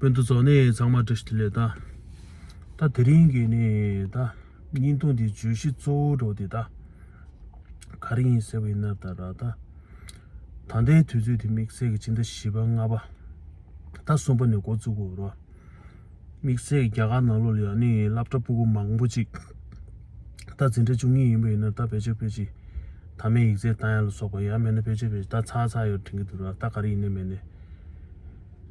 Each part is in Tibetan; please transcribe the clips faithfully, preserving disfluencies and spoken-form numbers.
སྔོན་དུ་ཚོགས་ནི་ཚང་མ་བཀྲ་ཤིས་བདེ་ལེགས། ད་ད་དེ་རིང་གི་ནི་ད་བརྙན་ཐུང་འདི་བརྗོད་གཞི་གཙོ་བོ་འགྲོ་དེ་ད་ག་རེ་ཡིན་ཟེར་བ་ཡིན་ན། ད་ར་ད་ད་ལྟའི་དུས་ཚོད་དེ་དམིགས་བསལ་གྱི་ཕྱི་ཟླ་བཞི་པ་ལྔ་པ་ད་གསུམ་པ་ནས་འགོ་བཙུགས་དགོས་རེད། དམིགས་བསལ་གྱི་རྒྱ་གར་ནང་ལོགས་ལ་ཡང་ནི་སློབ་གྲྭ་ཕྲུ་གུ་མང་པོ་ཅིག་ད་འཛིན་གྲྭ་བཅུ་གཉིས་ཡིན་པ་ཡིན་ན་ད་ཕལ་ཆེར་ཕལ་ཆེར་མཐའ་མའི་ཡིག་ཚད་བཏང་ཡ་ལ་སོགས་པ་ཡང་མེད་ན་ཕལ་ཆེར་ཕལ་ཆེར་ད་ཚར་ཚར་ཡོད་དྲན་གྱི་འདུག་ར། ད་ག་རེ་ཡིན་ནའི་མེད་ནའི་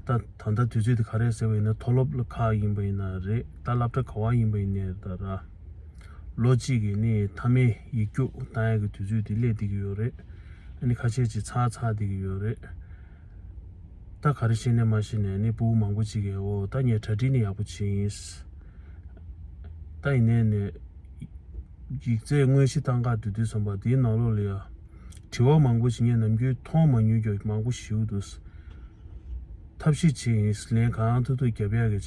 ད་ད་ལྟ་དུས་ཚོད་དེ་ག་རེ་ཟེར་བ་ཡིན་ན། མཐོ་སློབ་ལ་ཁག་ཡིན་པ་ཡིན་ན་རེད། ད་སློབ་གྲྭ་ག་བ་ཡིན་པ་ཡིན་ནའི་ད་ར་ལོ་གཅིག་གི་ནི་མཐའ་མའི་ཡིག་རྒྱུགས་བཏང་ཡ་གི་དུས་ཚོད་དེ་སླེབས་བསྡད་ཀྱི་ཡོད་རེད། ཨ་ནི་ཁ་ཤས་ཅིག་ཚར་ཚར་བསྡད་ཀྱི་ཡོད་རེད། ད་ག་རེ་ཤེས་ནས་མ་ཤེས་ནས་ནི་ཕྲུ་གུ་མང་པོ་ཅིག་གིས་འོ་ད་ངས་གྲ་སྒྲིག་ནི་ཡག་པོ་བྱས་ཡིན། ད་ཡིན་ནའི་ནི་ཡིག་ཚད་དངོས་གཞི་བཏང་ག་འགྲོ་དུས་ཙམ་པ་དེའི་ནང་ལོགས་ལ་ཡ་དྲི་བ་མང་པོ་ཞིག་ངས་ནམ་རྒྱུན་མཐོང་མ་མྱོང་རྒྱུ་མང་པོ་ཞིག་འདུག་ཐབས་ཤེས་བྱས་ཡིན། ལན་གང་ཐུབ་ཐུབ་རྒྱབ་ཡག་གི་བྱས།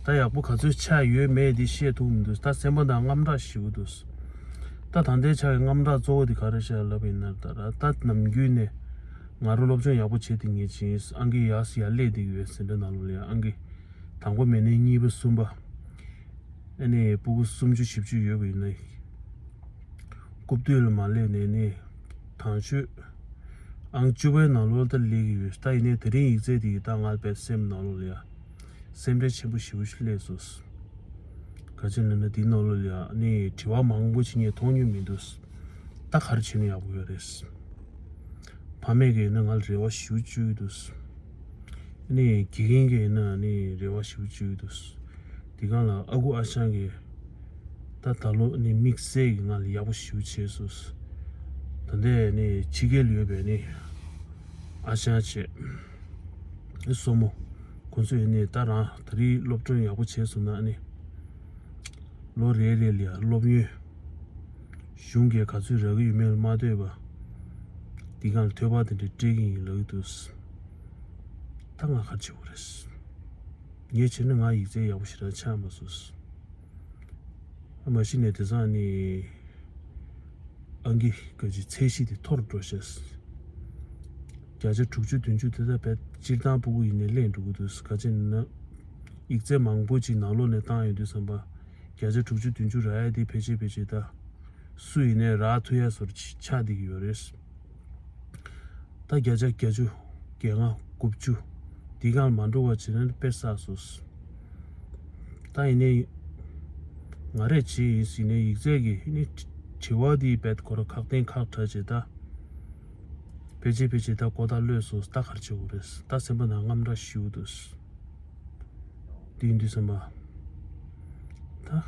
ད་ཡག་པོ་ག་ཚོད་ཆགས་ཡོད་མེད་དེ་ཤེས་ཐུབ་མི་འདུག་ད་སེམས་པ་ནང་དངངས་སྐྲག་ཞེ་པོ་འདུག་ད་ད་ལྟའི་ཆ་གི་དངངས་སྐྲག་གཙོ་བོ་དེ་ག་རེ་ཤག་ལབ་ཡིན་ན། ད་ར་ད་ནམ་རྒྱུན་ནས་ང་རང་སློབ་སྦྱོང་ཡག་པོ་བྱེད་དེ་ངེས་ཅིང་ཨང་ཀི་ཡར་ཡར་སླེབས་བསྡད་ཀྱི་ཡོད། འཛིན་གྲྭ་ནང་ལོགས་ལ་ཡ་ཨང་ཀི་དང་པོ་མེད་ནས་གཉིས་པ་གསུམ་པ། ཨ་ནི་ཕྲུ་གུ་སུམ་ཅུ་བཞི་བཅུ་ཡོད་པ་ཡིན་ན། རྐུབ་སྟོད་ལ་མ་སླེབས་ནས་ནི་དང་ཤོས་ཨང་བཅུ་པའི་ནང་ལོགས་ལ་ད་སླེབས་ཀྱི་ཡོད། ད་ཡིན་ནའི་དེ་རིང་ཡིག་ཚད་དེ་གི་ད་ང་དཔེ་སེམས་ནང་ལོགས་ལ་ཡ་སེམས་ཁྲལ་ཆེན་པོ་ཞེ་པོ་ཞིག་སླེབས་སོང་། ག་ཅི་ལབ་ན་དེའི་ནང་ལོགས་ལ་ཡ་ནི་དྲི་བ་མང་པོ་ཞིག་ངས་མཐོང་མྱོང་མི་འདུག་ད་ག་རེ་བྱས་ན་ཡག་པོ་ཡོད་རེད། ཕ་མས་ཀྱིས་ཡིན་ན་ང་ལ་རེ་བ་ཞེ་པོ་བཅོལ་གྱི་འདུག་ཨ་ནི་དགེ་རྒན་གྱིས་ཡིན་ན་ནི་རེ་བ་ཞེ་པོ་བཅོལ་གྱི་འདུག་དེ་སྒང་ལ་ཨ་ཁུ་ཨ་ཞང་གིས་ད་ད་ལོ་ནི་དམིགས་བསལ་གྱི་ང་ལ་ཡག་པོ་ཞེ་པོ་བྱས་སོང་། ད་ལྟའི་ནི་ཕྱི་རྒྱལ་ལ་ཡོད་པའི་ནི་ཨ་ཞང་བྱས། སྲུ་མོ། ཁོང་ཚོས་ནི་ད་རང་ད་རེས་སློབ་སྦྱོང་ཡག་པོ་བྱས་སོང་ན་ནི། ལོ་རེ་རེ་ལ་ཡ་སློབ་ཡོན་གཞུང་གིས་ག་ཚོད་རག་གི་ཡོད་མེད་ལ་མ་ལྟོས་པ། འདི་སྒང་ལ་ཐོལ་པ་དེ་འདྲ་སྤྲད་ཀྱི་ཡིན་ལབ་ཀྱི་འདུག་ད་ང་ག་རེ་བྱེད་དགོས་རེད། ངས་བྱས་ན་ང་ཡིག་ཚད་ཡག་པོ་ཞེ་དྲག་ཆགས་མ་སོང་། མ་གཞི་ནས་དེང་སང་ནི་ཨང་ཀི་ག་ཅིག་ཚད་གཞི་དེ་མཐོ་རུ་འགྲོ་ཤག་བརྒྱ་ཆ་དྲུག་ཅུ་བདུན་ཅུ་དེ་ད་བས་སྤྱིར་བཏང་ཕྲུ་གུ་ཡིན་ནའི་སླེབས་འགྲོ་གི་འདུག་ག་ཅི་ན་ཡིག་ཚད་མང་པོ་ཅིག་ནང་ལོགས་ནས་བཏང་ཡོང་དུས་ཙམ་པ་བརྒྱ་ཆ་དྲུག་ཅུ་བདུན་ཅུ་རག་ཡ་དེ་ཕལ་ཆེར་ཕལ་ཆེར་ད་སུ་ཡིན་ནའི་རག་ཐུབ་ཡ་བཟོ་འདྲ་ཆགས་བསྡད་ཀྱི་ཡོད་རེད། ད་བརྒྱ་ཆ་བརྒྱད་ཅུ། བརྒྱད་ལྔ། དགུ་བཅུ། འདི་སྒང་མ་འགྲོ་བ་བྱས་ན་དཔེ་བསགས་སོང་། ད་ཡིན་ནའི་ང་རས་བྱས་ཡིན་ཟེར་ནས་ཡིག་ཚད་ཀྱི་ནི་དྲི་བ་འདི་བེད་ཁོ་ར་ཁག་ཐེངས་ཁག་ཁྲ་བྱས། ད་ཕལ་ཆེར་ཕལ་ཆེར་ད་གོ་ད་ལོས་སོང་། ད་ག་རེ་བྱེད་དགོས་རེད། ད་སེམས་པ་ནང་དངངས་སྐྲག་ཞེ་པོ་འདུག་དེ་ཡིན་དུས་ཙམ་པ། ད།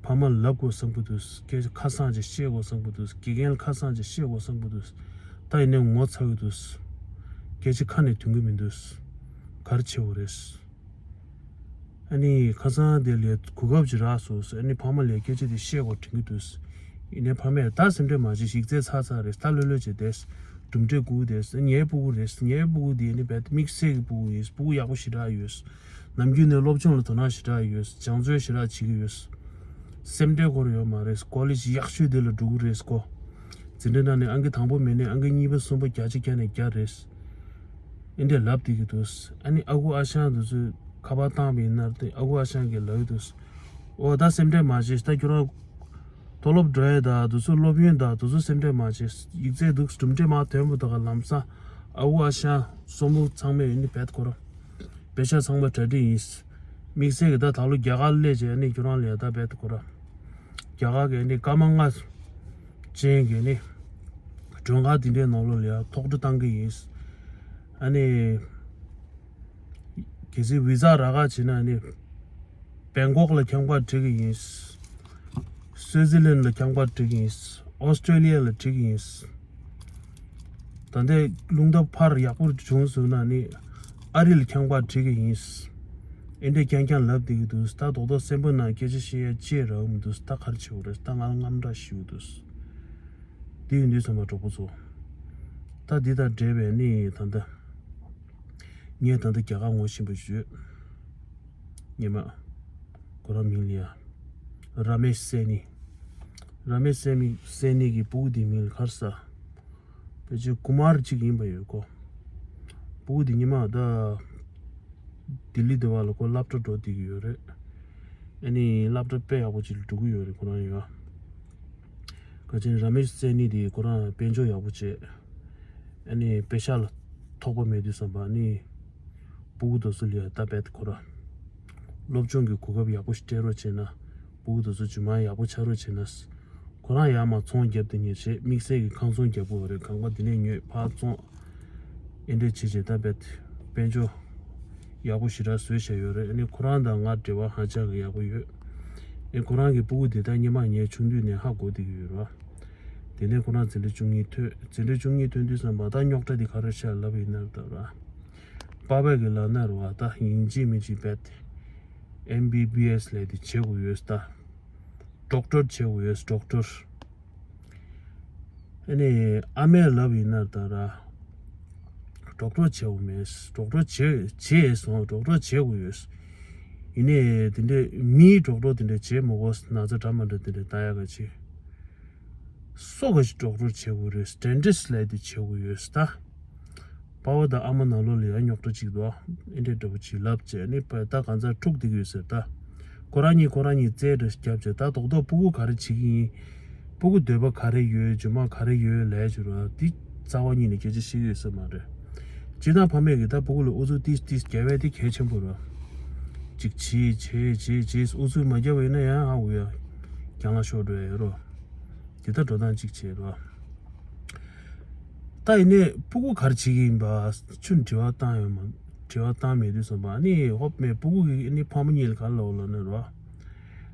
ཕ་མ་ལབ་དགོས་བསམ་གྱི་འདུག་སྐད་ཆ་ཁ་སང་ཅིག་བཤད་དགོས་བསམ་གྱི་འདུག་དགེ་རྒན་ལ་ཁ་སང་ཅིག་བཤད་དགོས་བསམ་གྱི་འདུག་ད་ཡིན་ནའི་ངོ་ཚ་གི་འདུག་སྐད་ཆ་ཁ་ནས་ཐོན་གྱི་མི་འདུག་ག་རེ་བྱེད་དགོས་རེད། ཨ་ནི་ཁ་སང་དེ་ལས་གོ་སྐབས་ཅིག་རག་སོང་། ཨ་ནི་ཕ་མ་ལ་སྐད་ཆ་དེ་བཤད་དགོས་དྲན་གྱི་འདུག་ཡིན་ནའི་ཕ་མས་ད་སེམས་ཁྲལ་མ་བྱེད། ཡིག་ཚད་ཚར་ཚར་རེད། ད་ལྷོད་ལྷོད་བྱས་བསྡད། གྲུབ་འབྲས་སྒུག་བསྡད། ངའི་ཕྲུ་གུ་རེད། ངའི་ཕྲུ་གུ་དེ་ནི་རྦད་དེ་དམིགས་བསལ་གྱི་ཕྲུ་གུ་ཡིན། ཕྲུ་གུ་ཡག་པོ་ཞེ་དྲག་ཡོད། ནམ་རྒྱུན་ནས་སློབ་སྦྱོང་ལ་དོ་སྣང་ཞེ་དྲག་ཡོད། སྦྱང་བརྩོན་ཞེ་དྲག་བྱེད་ཀྱི་ཡོད། སེམས་ཁྲལ་ཁོ་རང་ཡོད་མ་རེད། ཀོ་ལེ་ཇི་ཡག་ཤོས་དེ་ལ་འགྲོ་གི་རེད་ཁོ། འཛིན་གྲྭ་ནང་ནས་ཨང་ཀི་དང་པོ་མེད་ནས་ཨང་ཀི་གཉིས་པ་གསུམ་པ་བརྒྱ་ཆ་བརྒྱ་ནས་བརྒྱ་རེད། ཨེ་འདྲས་ལབ་བསྡད་ཀྱི་འདུག་ཨ་ནི་ཨ་ཁུ་ཨ་ཞང་དེ་ཚོས་ཁ་པར་བཏང་བ་ཡིན་ན་དེ་ཨ་ཁུ་ཨ་ཞང་གིས་ལབ་ཀྱི་འདུག་འོ་ད་སེམས་ཁྲལ་མ་བྱེད། ད་ཁྱོད་རང་མཐོ་སློབ་འགྲོ་ཡས་དང་དེ་ཚོ་སློབ་ཡོན་དང་དེ་ཚོ་སེམས་ཁྲལ་མ་བྱེད། ཡིག་ཚད་འདུག་གྲུབ་འབྲས་མར་ཐོན་པ་དང་ལམ་སང་ཨ་ཁུ་ཨ་ཞང་སྲུ་མོ་ཚང་མས་ཨེ་ནི་རྦད་ཁོ་རང་པེ་ཤག་ཚང་མ་གྲ་སྒྲིག་ཡིན། དམིགས་བསལ་གྱི་ད་ད་ལོ་རྒྱ་གར་སླེབས་བྱས་ཨ་ནི་ཁྱོད་རང་ལ་ཡ་ད་རྦད་ཁོ་རང་རྒྱ་གར་གྱི་ཨ་ནི་སྐར་མ་ལྔ་ཅན་གྱི་ནི་མགྲོན་ཁང་དེ་འདྲའི་ནང་ལོགས་ལ་ཡ་ཐོག་འགྲོ་བཏང་གི་ཡིན། ཨ་ནི། གལ་སྲིད་བི་ཛ་རག་ག་བྱེད་ན་ནི། བེང་ཀོག་ལ་ཁྱབ་ཁ་འགྲིག་གི་ཡིན། སུའི་ཛི་ལན་ལ་ཁྱབ་ཁ་འགྲིག་གི་ཡིན། ཨོ་སི་ཀྲེ་ལི་ཡ་ལ་འགྲིག་གི་ཡིན། ད་ལྟའི་རླུང་རྟ་ཕར་ཡག་པོ་བྱུང་སོང་ན་ནི། ཨ་རི་ལ་ཁྱབ་ཁ་འགྲིག་གི་ཡིན། ཨེ་འདྲས་རྐྱང་རྐྱང་ལབ་བསྡད་ཀྱི་འདུག་ད་རྡོག་རྡོག་སེམས་པ་ནང་སྐད་ཆ་བཤད་ཡ་ཅི་རག་མི་འདུག་ད་ག་རེ་བྱེད་དགོས་རེད། ད་ང་ལ་དངངས་སྐྲག་ཞེ་པོ་འདུག་དེ་ཡིན་དུས་ཙམ་པ་གྲོགས་པོ་ཚོ། ད་འདི་དང་འབྲེལ་བའི་ནི་ད་ལྟ། ངས་ད་ལྟ་རྒྱ་གར་ངོ་ཤེས་པ་ཞུས། ཉི་མ། ཁོ་རང་མིང་ལ་ཡ། ར་མེ་སེ་ནི། ར་མེ་སེ་མི་སེ་ནི་གི་ཕྲུ་གུ་དེ་མིང་ལ་ག་རེ་ཟེར། ཕལ་ཆེར་ཀུ་མར་གཅིག་ཡིན་པ་ཡོད་ཀོ། ཕྲུ་གུ་དེ་ཉི་མ་ད། ལྡི་ལི་དེ་བ་ལ་ཁོ་སློབ་གྲྭ་འགྲོ་བསྡད་ཀྱི་ཡོད་རེད། ཨ་ནི་སློབ་གྲྭ་དཔེ་ཡག་པོ་ཅིག་ལ་འགྲོ་གི་ཡོད་རེད་ཁོ་རང་ཡོད། ག་ཅིན་ར་མེཤ་སེ་ནི་དེ་ཁོ་རང་དཔལ་འབྱོར་ཡག་པོ་བྱས། ཨ་ནི་པེ་ཤ་ལ་ཐོགས་པ་མེད་དུས་ཙམ་པ་ཨ་ནི་སྤུ་གུ་དེ་ཚོ་ལ་ཡ་ད་བེད་ཁོ་ར་སློབ་སྦྱོང་གི་གོ་སྐབས་ཡག་པོ་ཞིག་སྤྲད་རོགས་བྱས་ན། སྤུ་གུ་དེ་ཚོ་རྗེས་མ་ཡག་པོ་ཆགས་རོགས་བྱས་ན། ཁོ་རང་ཡར་མར་ཚོང་བརྒྱབ་དེ་ཉེ་ཆེ་དམིགས་བསལ་གྱི་ཁང་ཚོང་རྒྱག་པོ་རེད། གང་པ་དེ་ནས་ཉོས་ཕར་བཙོང་། ཨེ་འདྲས་བྱས་བྱས་ད་བེད་དཔལ་འབྱོར་ཡག་པོ་ཞེ་དྲག་བཟོས་བཞག་ཡོད་རེད། ཨ་ནི་ཁོ་རང་དང་ང་འབྲེལ་བ་ཧ་ཅང་གི་ཡག་པོ་ཡོད། ཨེ་ཁོ་རང་གི་སྤུ་གུ་དེ་དག་སྔོན་མ་ངས་ཆུང་དུས་ནས་ཧ་གོ་བསྡད་ཀྱི་ཡོད་རེད་བ། དེ་ནས་ཁོ་རང་འཛིན་གྲྭ་བཅུ་གཉིས་ཐོན། འཛིན་གྲྭ་བཅུ་གཉིས་ཐོན་དུས་ཙམ་པ་ད་རྙོག་དྲ་དེ་ག་རེ་ཤར་ལབ་ཡིན་ན་ད་ར། པ་ཕ་གི་ལབ་ན་རེད་བ། ད་ཡིན་གཅིག་མིན་གཅིག་བེད་ཨེམ་བི་བི་ཨེས་ལབ་དེ་བྱེད་དགོས་ཡོད་ད། ཌོག་ཊར་བྱེད་དགོས་ཡོད་ཌོག་ཊར། ཨ་ནི་ཨ་མས་ལབ་ཡིན་ན་ད་ར། ཌོག་ཊར་བྱེད་དགོས་མེད། ཌོག་ཊར་བྱེད་བྱེད་སོང་ཌོག་ཊར་བྱེད་དགོས་ཡོད། ཡིན་ནའི་དེ་འདྲས་མིའི་ཌོག་ཊར་དེ་འདྲས་བྱེད་མ་དགོས། ན་ཚ་འདྲ་མ་འདྲ་དེ་འདྲས་ལྟ་ཡག་ག་ཅིག་སོ་ག་ཞིག་ཌོག་ཊར་བྱེད་དགོས་རེད། ཌེན་ཊིསཊ་ལབ་དེ་བྱེད་དགོས་ཡོད་ད། པ་ཕ་དང་ཨ་མ་ནང་ལོགས་ལ་ཡང་རྙོག་དྲ་ཅིག་འདུག་ཨེ་འདྲས་འདྲ་པོ་ཅིག་ལབ་བྱས་ནི་པ་ད་གང་ཚ་འཁྲུག་བསྡད་ཀྱི་ཡོད་ཟེར་ད། ཁོ་རང་གཉིས་ཁོ་རང་གཉིས་རྩེད་འདྲ་ཞིག་བརྒྱབ་བྱས་ད་རྡོག་རྡོག་སྤུ་གུ་ག་རེ་བྱེད་ཀྱི་ཡིན། སྤུ་གུ་འདོད་པ་ག་རེ་ཡོད། རྒྱུ་མ་ག་རེ་ཡོད་ལབ་བྱས་ར་དེ་རྩ་བ་ཉིད་ནས་སྐད་ཆ་བཤད་ཀྱི་ཡོད་ས་མ་རེད། སྤྱིར་བཏང་ཕ་མས་ཀྱིས་ད་སྤུ་གུ་ལ་ཨུ་ཚུགས་ཏིས་ཏིས་རྒྱབ་ཡས་དེ་གལ་ཆེན་པོ་རེད། ཅིག་བྱེད་བྱེད་བྱེད་བྱེད་ཨུ་ཚུགས་མ་རྒྱབ་པ་ཡིན་ན་ཡང་ཧ་གོ་ཡ། རྒྱང་ལ་ཤོར་འགྲོ་ཡ་ཡོད་རོ། དེ་ལྟར་འགྲོ་སྟངས་གཅིག་བྱས་རོ། ད་ཡིན་ནའི་སྤུ་གུ་ག་རེ་བྱེད་ཀྱི་ཡིན་པ་ཁྱོད་དྲི་བ་བཏང་ཡོད་མ། དྲི་བ་བཏང་མེད་དུས་ཙམ་པ་ཨ་ནི་ཧོབ་མེད་སྤུ་གུ་གི་ཨ་ནི་ཕ་མ་གཉིས་ལ་ག་རེ་ལབ་ལབ་ན་རོ།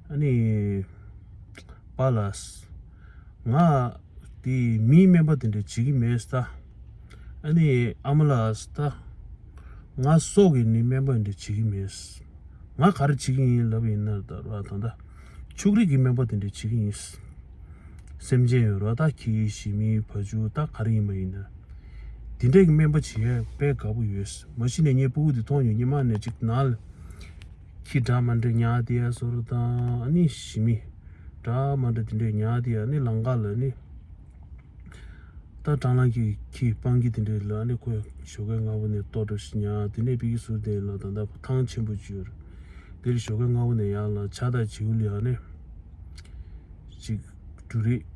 ཨ་ནི་པ་ལགས། ང་དེ་མིའི་སྨན་པ་དེ་འདྲ་བྱེད་ཀྱི་མེད་ད། ཨ་ནི་ཨ་མ་ལགས་ད། ང་སྲོག་གི་ནི་སྨན་པ་དེ་འདྲ་བྱེད་ཀྱི་མེད། ང་ག་རེ་བྱེད་ཀྱི་ཡིན་ལབ་ཡིན་ན་ད་ར་ད་ད། ཕྱུགས་རིགས་ཀྱི་སྨན་པ་དེ་འདྲ་བྱེད་ཀྱི་ཡིན། སེམས་ཅན་ཡོད་ར་ད་ཁྱི་ཞི་མི་བ་ཕྱུགས་ད་ག་རེ་ཡིན་པ་ཡིན་ན། དེ་འདྲའི་སྨན་པ་བྱེད་ཡས་དཔེ་དགའ་པོ་ཡོད། མ་གཞི་ནས་ངའི་སྤུ་གུ་དེ་མཐོང་ཡོང་ཉི་མ་ནས་ཅིག་ན་ལ། ཁྱི་འདྲ་མ་འདྲ་ཉལ་བསྡད་ཡ་བཟོ་འདྲ་དང་ཨ་ནི་ཞི་མི་འདྲ་མ་འདྲ་དེ་འདྲས་ཉལ་བསྡད་ཡ་ཨ་ནི་ལམ་ཁ་ལ་ནི། ད་སྲང་ལམ་གྱི་ཁྱི་སྤང་གི་དེ་འདྲས་ལ་ཨ་ནི་ཁོས་ཞོགས་ཀས་སྔ་པོ་ནས་ལྟོ་འདྲ་ཞིག་ཉལ་དེ་ནས་ཕ་གི་ཟུར་དེ་ལ་ད་ལྟ་ཐང་ཆེན་པོ་ཅིག་ཡོད་རེད། དེ་ལ་ཞོགས་ཀས་སྔ་པོ་ནས་ཡར་ལ་ཇ་དང་བྱིའུ་ལ་ཨ་ནི་ཅིག་འབྲུ་རིགས་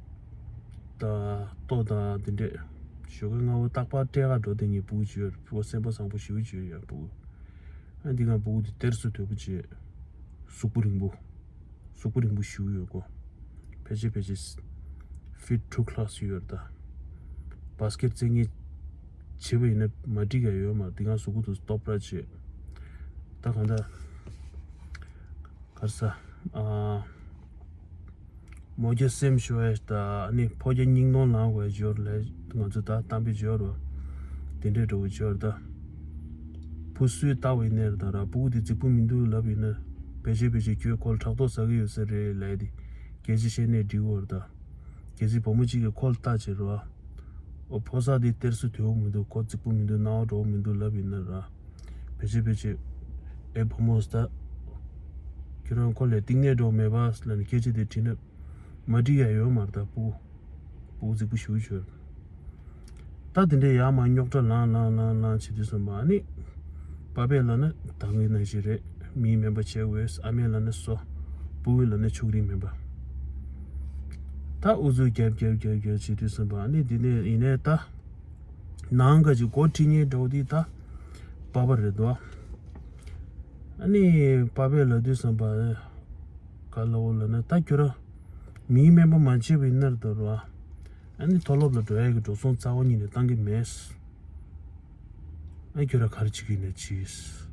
དང་ལྟོ་དང་དེ་འདྲས་ཞོགས་ཀས་སྔ་པོ་རྟག་པར་སྤྲད་ག་འགྲོ་དེ་ཉིད་སྤུ་གུ་ཅིག་ཡོད་རེད། སྤུ་གུ་སེམས་པ་བཟང་པོ་ཞེ་པོ་ཅིག་ཡོད་ཡ་སྤུ་གུ། ཨ་འདི་ག་སྤུ་གུ་དེ་གཏེར་སུ་དོད་པོ་བྱས། གཟུགས་པོ་རིང་པོ། གཟུགས་པོ་རིང་པོ་ཞེ་པོ་ཡོད་གོ། ཕལ་ཆེར་ཕལ་ཆེར་ཕིཊ་དྲུག་ལྷག་ཙམ་ཡོད་རེད་ད། བཱ་སི་ཀེཊ་རྩེད་མཁན་བྱས་པ་ཡིན་ན་མ་འགྲིག་ག་ཡོད་མ་རེད། འདི་ག་གཟུགས་པོ་དེ་སྟོབས་ར་བྱས། ད་གང་ལྟར་ག་རེ་ཟ། ཨ། མོ་རྒྱ་སེམས་ཤོར་ཡས་ད་ཨ་ནི་ཕོ་རྒྱ་སྙིང་གཏོང་ལངས་དགོས་ཡས་ཅིག་ཡོད་རེད་ལས་ང་ཚོ་ད་གཏམ་དཔེ་ཅིག་ཡོད་རེད་བ། དེ་འདྲས་འདྲ་བོ་ཅིག་ཡོད་རེད་ད། བུ་སུས་བལྟ་བ་ཡིན་ནའི་རེད་ད་ར་སྤུ་གུ་དེ་རྫིག་པོ་མི་འདུག་ལབ་ཡིན་ན། ཕལ་ཆེར་ཕལ་ཆེར་ཁྱོད་ཁོ་ལ་ཕྲག་དོག་ཟ་གི་ཡོད་ས་རེད་ལབ་ཡས་དེ་སྐད་ཆ་བཤད་ནའི་འགྲིག་གི་ཡོད་རེད་ད། གལ་སྲིད་བུ་མོ་གཅིག་གིས་ཁོ་ལ་བལྟ་བྱས་རེད་བ། ཨོ་ཕོ་གསར་དེ་གཏེར་སུ་དོད་པོ་མི་འདུག་ཁོ་རྫིག་པོ་མི་འདུག་སྣང་བ་འགྲོ་བོ་མི་འདུག་ལབ་ཡིན་ན་ར། ཕལ་ཆེར་ཕལ་ཆེར་ཨེ་བུ་མོ་ད། ཁྱོད་རང་ཁོ་ལ་གཏིང་ནས་འགྲོ་མེད་པ་ལབ་ནས་སྐད་ཆ་དེ་དྲིས་ན། མ་འགྲིག་ཡ་ཡོད་མ་རེད་ད་སྤུ་གུ། སྤུ་གུ་རྫིག་པོ་ཞེ་པོ་ཅིག་ཡོད་རེད། ད་དེ་འདྲའི་ཡར་མར་རྙོག་དྲ་ལངས་ལངས་ལངས་ལངས་བྱེད་དུས་ཙམ་པ་ཨ་ནི། པ་ཕས་ལབ་ན་ད་གིན་ནང་བཞིན་རེད། མིའི་སྨན་པ་བྱེད་འོས། ཨ་མས་ལབ་ན་སོ། སྤུ་གུས་ལབ་ན་ཕྱུགས་རིགས་སྨན་པ། ད་ཨུ་ཚུགས་རྒྱབ་རྒྱབ་རྒྱབ་རྒྱབ་བྱེད་དུས་ཙམ་པ་ཨ་ནི་འདི་ནས་ཡིན་ནའི་ད། ནང་ག་ཅིག་འགོ་ཁྲིད་མཁན་འདྲ་བོ་འདི་ད། པ་ཕ་རེད་དོ། ཨ་ནི་པ་ཕས་ལབ་དུས་ཙམ་པ། ག་ལབ་འོ་ལབ་ན་ད་ཁྱོད་རང་། མིའི་སྨན་པ་མ་བྱས་པའི་ནར་དོར་བ། ཨ་ནི་མཐོ་སློབ་ལ་འགྲོ་ཡག་གི་འགྲོ་སོང་རྩ་བ་ཉིད་ནས་བཏང་གི་མེད། ཨ་ཁྱོད་རང་ག་རེ་བྱེད་ཀྱི་ཡིན་ན་བྱིས།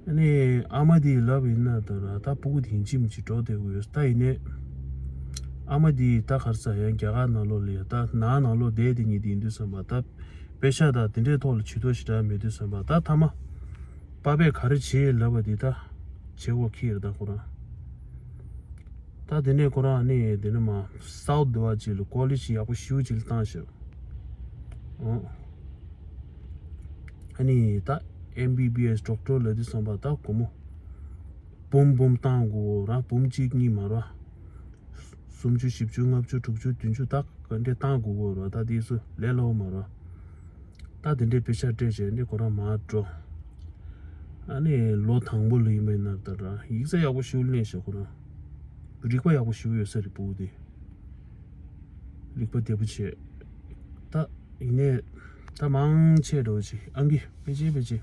ཨ་ནི་ཨ་མ་དེས་ལབ་ཡིན་ན་ད་ར་ད་སྤུ་གུ་དེ་ཡིན་གཅིག་མིན་གཅིག་འགྲོ་བསྡད་དགོས་ཡོད་ད་ཡིན་ནའི། ཨ་མ་དེས་ད་ག་རེ་ཟ་ཡང་རྒྱ་གར་ནང་ལོགས་ལ་ཡ་ད་ནང་ནང་ལོགས་བསྡད་དེ་ཉིད་དེ་ཡིན་དུས་ཙམ་པ་ད། པེ་ཤག་དང་དེ་འདྲའི་ཐོག་ལ་ཇུས་གཏོགས་ཞེ་དྲག་མེད་དུས་ཙམ་པ་ད་མཐའ་མ། པ་ཕས་ག་རེ་བྱེད་ལབ་པ་དེ་ད། བྱེད་དགོས་ཁེལ་རེད་ད་ཁོ་རང་། ད་དེ་ནས་ཁོ་རང་ནི་དེ་ནས་མ་སའུ་ཐི་དེ་བ་ཅིག་ལ་ཀོ་ལེ་ཇི་ཡག་པོ་ཞེ་པོ་ཅིག་ལ་བཏང་ཤག་ཨོ། ཨ་ནི་ད་ཨེམ་བི་བི་ཨེས་ཌོག་ཊར་ལབ་དུས་ཙམ་པ་ད་སྒོར་མོ། འབུམ་འབུམ་བཏང་དགོས་ར་འབུམ་གཅིག་གཉིས་མ་ར། སུམ་ཅུ་བཞི་བཅུ་ལྔ་བཅུ་དྲུག་ཅུ་བདུན་ཅུ་ད་ག་འདྲས་བཏང་དགོས་གོ་ར་ད་དེ་ཚོ་ལས་སླ་བོ་མ་ར། ད་དེ་འདྲའི་དཔེ་ཆ་སྤྲད་བྱས་ནས་ཁོ་རང་མར་འགྲོ། ཨ་ནི་ལོ་དང་པོ་ལ་ཡིན་པ་ཡིན་ན་ད་རང་ཡིག་ཚད་ཡག་པོ་ཞིག་ལེན་ཤག་ཁོ་རང་། རིག་པ་ཡག་པོ་ཞིག་ཡོད་ས་རེད་སྤུ་གུ་དེ། རིག་པ་བདེ་པོ་བྱས། ད་ཡིན་ནའི་ད་མང་ཆེ་འགྲོ་ཆེ་ཨང་ཀི་ཕལ་ཆེར་ཕལ་ཆེར་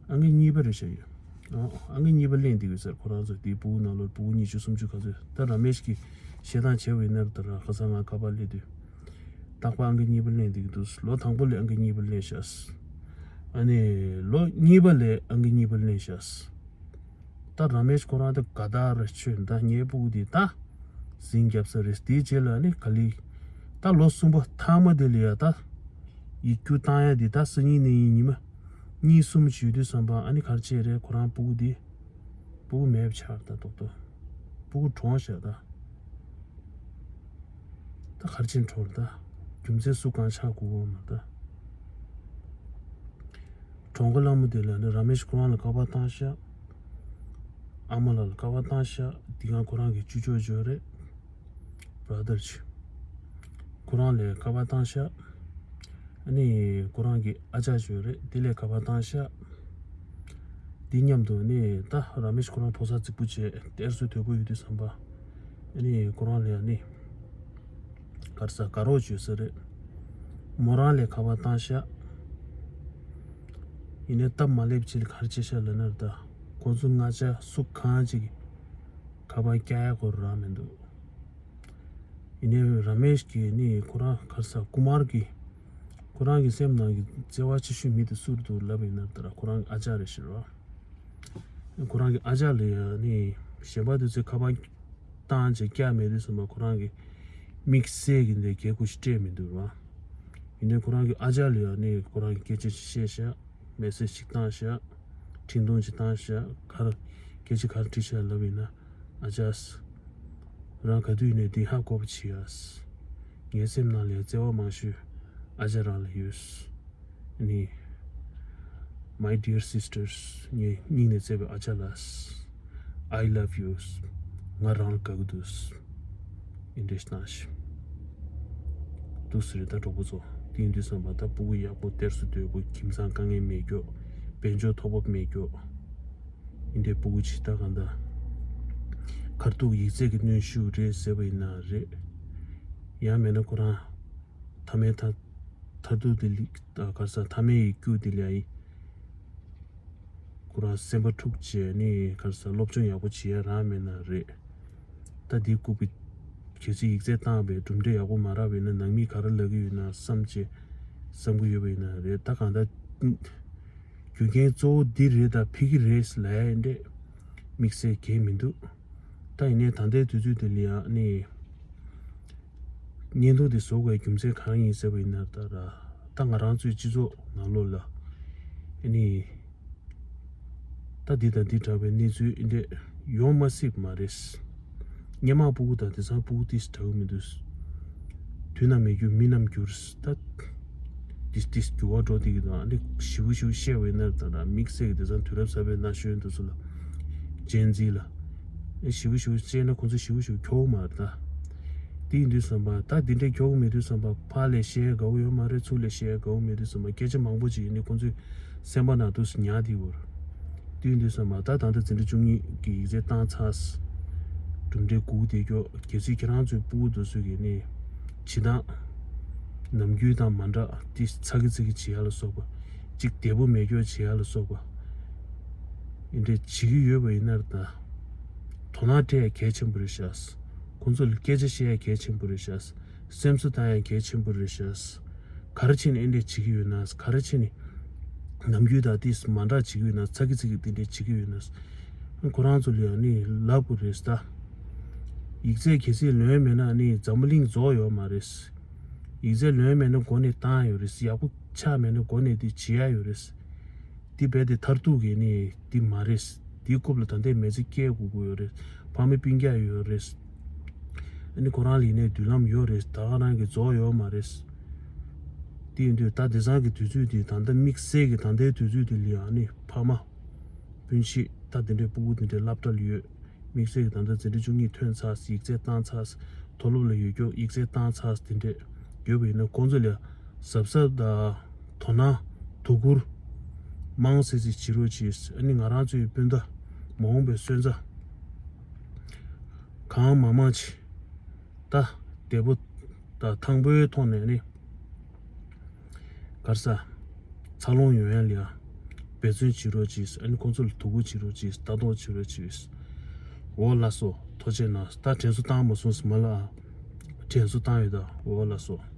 ཨང་ཀི་གཉིས་པ་རེད་ཤག་ཡོད། ཨོ་ཨང་ཀི་གཉིས་པ་ལེན་བསྡད་ཡོད་ས་རེད་ཁོ་རང་ཚོ་དེའི་སྤུ་གུ་ནང་ལོ་སྤུ་གུ་ཉི་ཤུ་སུམ་ཅུ་ག་ཚོད་ད་ར་མེཤ་གི་བཤད་སྟངས་བྱས་པ་ཡིན་ན་ད་ར་ཁ་སང་ང་ཁ་པར་སླེབས་དུས། རྟག་པར་ཨང་ཀི་གཉིས་པ་ལེན་བསྡད་ཀྱི་འདུག་ལོ་དང་པོ་ལ་ཨང་ཀི་གཉིས་པ་ལེན་ཤག་ཨ་ནི་ལོ་གཉིས་པ་ལ་ཨང་ཀི་གཉིས་པ་ལེན་ཤག་ད་ར་མེཤ་ཁོ་རང་ད་ག་ད་ར་ཆོས་ད་ངའི་སྤུ་གུ་དེ་ད་ཟིང་རྒྱབ་ས་རེད། དེའི་རྗེས་ལ་ནི་ག་ལི་ད་ལོ་གསུམ་པ་མཐའ་མ་དེ་ལ་ཡ་ད་ཡིག་རྒྱུགས་བཏང་ཡ་དེ་ད་སང་ཉིན་གནངས་ཉིན་ཉི་མ་གཉིས་གསུམ་བྱས་དུས་ཙམ་པ་ཨ་ནི་ག་རེ་བྱས་རེད། ཁོ་རང་སྤུ་གུ་དེ་སྤུ་གུ་མེད་པ་ཆགས་ད་ཏོག་ཏོ། སྤུ་གུ་གྲོངས་ཤག་ད། ད་ག་རེ་བྱས་འགྲོ་ར་ད། རྒྱུ་མཚན་སུ་གང་ཆགས་དགོས་གོ་མ་ད། གྲོངས་ཁ་ལ་མོ་དེ་ལ་ནི་ར་མེཤ་ཁོ་རང་ལ་ཁ་པར་བཏང་ཤག་ཨ་མ་ལགས་ལ་ཁ་པར་བཏང་ཤག་འདི་ག་ཁོ་རང་གི་ཅུ་ཅོ་ཅོ་རེད། བྷ་ར་དར་ཅིག་ཁོ་རང་ལ་ཁ་པར་བཏང་ཤག་ཨ་ནི་ཁོ་རང་གི་ཨ་ཅག་ཅིག་ཡོད་རེད། དེ་ལ་ཁ་པར་བཏང་ཤག་འདི་མཉམ་དུ་ནི་ད་ར་མེཤ་ཁོ་རང་ཕོ་གསར་རྫིག་པོ་བྱས་གཏེར་སུ་དོད་པོ་ཡོད་དུས་ཙམ་པ། ཨ་ནི་ཁོ་རང་ལ་ཡ་ནི་གར་ས་དགའ་རོགས་བྱོས་ས་རེད། མོ་རང་ལ་ཁ་པར་བཏང་ཤག་ཡིན་ནའི་སྟབས་མ་ལེགས་ཅིག་ལ་ག་རེ་བྱས་ཤག་ལབ་ན་ར་ད་ཁོང་ཚོ་ང་ཅག་སུ་གང་ཅིག་གིས་ཁ་པར་བཀྱག་ཡ་ཁོ་རང་མི་འདུག་ཡིན་ནའི་ར་མེཤ་གིས་ནི་ཁོ་རང་གར་ས་ཀུ་མར་གྱིས་ཁོ་རང་གི་སེམས་ནང་གི་བརྩེ་བ་ཆེ་ཤོས་མི་དེ་སུ་རེད་འདུག་ལབ་པ་ཡིན་ན་ད་ར་ཁོ་རང་གི་ཨ་ཅག་རེད་ཤག་ར། ཁོ་རང་གི་ཨ་ཅག་ལ་ཡ་ནི་གཞན་པ་དེ་ཚོས་ཁ་པར་བཏང་བྱས་བཀྱག་མེད་དུས་ཙམ་པ་ཁོ་རང་གི་དམིགས་བསལ་གྱི་འདི་གལ་ཁུ་ཞིག་སྤྲད་མི་འདུག་ར། ཡིན་ནའི་ཁོ་རང་གི་ཨ་ཅག་ལ་ཡ་ནི་ཁོ་རང་གི་སྐད་ཆ་ཞིག་བཤད་ཤག་མེ་སེ་ཇི་ཞིག་བཏང་ཤག་འཕྲིན་ཐུང་ཞིག་བཏང་ཤག་ག་རེ་སྐད་ཆ་ག་རེ་དྲིས་ཤག་ལབ་ཡིན་ན། ཨ་ཅག་རང་ག་དུས་ནས་འདི་ཧ་གོ་བ་བྱེད་ཡ། ངའི་སེམས་ནང་ལ་བརྩེ་བ་མང་ཤོས་ཨ་ཅག་རང་ལ་ཡོད། ནི། My dear sisters, ངའི་སྙིང་ནས་བརྩེ་བའི་ཨ་ཅག་ལགས། I love you. ང་རང་ལ་དགའ་གི་འདུག་འདི་འདྲས་གནང་ཞིག་འདུག་ཟེར་ད་གྲོགས་པོ་ཚོ། དེ་ཡིན་དུས་ཙམ་པ་ད་སྤུ་གུ་ཡག་པོ་གཏེར་སུ་དོད་པོ་ཁྱིམ་ཚང་དཀའ་ངལ་མེད་རྒྱུ། དཔལ་འབྱོར་ཐོག་བབ་མེད་རྒྱུ། འདི་འདྲའི་སྤུ་གུ་ཅིག་ད་གང་ལྟར་ཁ་ཐུག་ཡིག་ཚད་ཀྱི་གནོན་ཤུགས་རེད་ཟེར་བ་ཡིན་ན་རེད། ཡང་མེད་ན་ཁོ་རང་མཐའ་མའི་མཐའ་མཐར་ཐུག་དེ་ལ་གར་ས་མཐའ་མའི་ཡིག་རྒྱུགས་དེ་ལ་ཡི་ཁོ་རང་སེམས་པ་འཁྲུག་བྱས་ནས་གར་ས་སློབ་སྦྱོང་ཡག་པོ་བྱེད་ཡ་རང་མེད་ན་རེད། ད་འདི་ལྐུགས་པའི་གལ་སྲིད་ཡིག་ཚད་བཏང་བའི་གྲུབ་འབྲས་ཡག་པོ་མ་རག་པ་ཡིན་ན་ནང་མི་ག་རེ་ལབ་ཀྱི་ཡོད་ན་བསམ་བྱས་བསམ་གྱི་ཡོད་པ་ཡིན་ན་རེད། ད་གང་ལྟར་རྒྱུ་རྐྱེན་གཙོ་བོ་འདི་རེད་ད་ཕི་གི་རེད་ལབ་ཡ་འདྲས་དམིགས་བསལ་གང་ཡང་མི་འདུག་ད་ཡིན་ནའི་ད་ལྟའི་དུས་ཚོད་འདི་ལ་ཡང་ནི་བརྙན་ཐུང་འདི་བཟོ་དགོས་རྒྱུ་མཚན་གང་ཡིན་ཟེར་བ་ཡིན་ན་ད་ར་ད་ང་རང་ཚོའི་སྤྱི་ཚོགས་ནང་ལོགས་ལ་ནི་ད་འདི་དང་འདི་འདྲ་བའི་གནས་ཚུལ་འདི་འདྲས་ཡོང་མ་སྲིད་པ་མ་རེད། སྔོན་མ་སྤུ་གུ་དང་དེང་སང་སྤུ་གུ་ཏིས་འདྲ་གི་མི་འདུག་དུས་ནམ་མི་འགྱུར་མི་ནམ་འགྱུར། ད་ཏིས་ཏིས་འགྱུར་བ་འགྲོ་བསྡད་ཀྱི་འདུག་ཨ་ནི་ཞེ་པོ་ཞེ་པོ་བཤད་པ་ཡིན་ན་ད་ལྟ་དམིགས་བསལ་གྱི་དེང་སང་དུས་རབས་གསར་པའི་ན་གཞོན་དེ་ཚོ་ལ་ཇེན་ཛི་ལ་ཨེ་ཞེ་པོ་ཞེ་པོ་བཤད་ན་ཁོང་ཚོ་ཞེ་པོ་ཞེ་པོ་ཁྱོག་མ་རེད་ད། དེ་ཡིན་དུས་ཙམ་པ་ད་འདི་འདྲའི་ཁྱོག་མེད་དུས་ཙམ་པ་ཕར་ལ་བཤད་དགའ་བོ་ཡོད་མ་རེད། ཚུར་ལ་བཤད་དགའ་བོ་མེད་དུས་ཙམ་པ་སྐད་ཆ་མང་པོ་ཅིག་ཡིན་ནི་ཁོང་ཚོས་སེམས་པ་ནང་དུ་ཉར་བསྡད་ཡོད་རེད། དུས་འདི་ཙམ་པ་ད་ད་ལྟ་འཛིན་གྲྭ་བཅུ་གཉིས་ཀྱི་ཡིག་ཚད་བཏང་ཚར། གྲུབ་འབྲས་སྒུག་བསྡད་རྒྱུ་གལ་སྲིད་ཁྱེད་རང་ཚོའི་སྤུ་གུ་དེ་ཚོ་གིས་ནི་བྱེད་སྟངས་ནམ་རྒྱུན་དང་མ་འདྲ་ཏིས་ཚ་གི་ཚི་གི་བྱེད་ཡ་ལ་སོགས་པ་གཅིག་བདེ་པོ་མེད་རྒྱུ་བྱེད་ཡ་ལ་སོགས་པ་འདི་འདྲ་བྱེད་ཀྱི་ཡོད་པ་ཡིན་ན་ད་དོ་སྣང་སྤྲད་ཡ་གལ་ཆེན་པོ་རེད་ཤག་ཁོང་ཚོ་ལ་སྐད་ཆ་བཤད་ཡ་གལ་ཆེན་པོ་རེད་ཤག་སེམས་གསོ་བཏང་ཡ་གལ་ཆེན་པོ་རེད་ཤག་ག་རེ་བྱས་ནས་འདི་འདྲས་བྱེད་ཀྱི་ཡོད་ན། ག་རེ་བྱས་ནས་ནམ་རྒྱུན་དང་ཏིས་མ་འདྲ་བྱེད་ཀྱི་ཡོད་ན། ཚ་གི་ཚི་གི་འདི་འདྲས་བྱེད་ཀྱི་ཡོད་ན། ཁོ་རང་ཚོ་ལ་ཡང་ནི་ལབ་དགོས་རེད་ད། ཡིག་ཚད་གལ་སྲིད་ལོན་མེད་ན་ནི་འཛམ་བུ་གླིང་རྫོགས་ཡོད་མ་རེད། ཡིག་ཚད་ལོན་མེད་ན་འགོ་ནས་བཏང་ཡོད་རེད། ཡག་པོ་ཆགས་མེད་ན་འགོ་ནས་འདི་བྱེད་ཡ་ཡོད་རེད། འདི་རྦད་དེ་མཐར་ཐུག་གི་ནི་འདི་མ་རེད། འདིའི་རྐུབ་ལ་ད་ལྟའི་མི་ཚེ་སྐྱེལ་དགོས་ཀྱི་ཡོད་རེད། ཕ་མ་སྤུན་ཀྱག་ཡོད་རེད། ཨ་ནི་ཁོ་རང་ལ་ཡིན་ནའི་མདུན་ལམ་ཡོད་རེད། ད་ག་རང་གི་རྫོགས་ཡོད་མ་རེད། དེ་ཡིན་དུས་ད་དེང་སང་གི་དུས་ཚོད་འདི་ད་ལྟ་དམིགས་བསལ་གྱི་ད་ལྟའི་དུས་ཚོད་འདི་ལ་ཡང་ནི་ཕ་མ་སྤུན་མཆེད་ད་དེ་འདྲའི་སྤུ་གུ་དེ་འདྲའི་སློབ་གྲྭ་ལ་ཡོད། དམིགས་བསལ་གྱི་ད་ལྟ་འཛིན་གྲྭ་བཅུ་གཉིས་ཐོན་ཚར། ཡིག་ཚད་བཏང་ཚར། མཐོ་སློབ་ལ་ཡོད་རྒྱུ་ཡིག་ཚད་བཏང་ཚར། དེ་འདྲས་ཡོད་པ་ཡིན་ན་ཁོང་ཚོ་ལ་གཟབ་གཟབ་དང་དོ་སྣང་ དོ་ཁུར་མང་སེ་སེ་བྱེད་རོགས་གྱིས། ཨ་ནི་ང་རང་ཚོའི་སྤུན་ཟླ་མ་འོངས་པའི་སོན་རྩ་གང་མང་མང་ཅིག་ད་བདེ་པོ་དང་ཐང་པོའི་ཐོག་ནས་ནི་གར་ས་འཚར་ལོངས་ཡོང་ཡ་ལ་ཡ་འབད་བརྩོན་བྱེད་རོགས་གྱིས། ཨ་ནི་ཁོང་ཚོ་ལ་དོ་ཁུར་བྱེད་རོགས་གྱིས། ལྟ་རྟོག་བྱེད་རོགས་གྱིས། འོ་ལགས་སོ། ཐུགས་རྗེ་གནང་། ད་དྲན་གསོ་བཏང་མ་སོང་ཟེར་མ་ལ། དྲན་གསོ་བཏང་ཡོད་ད། འོ་ལགས་སོ།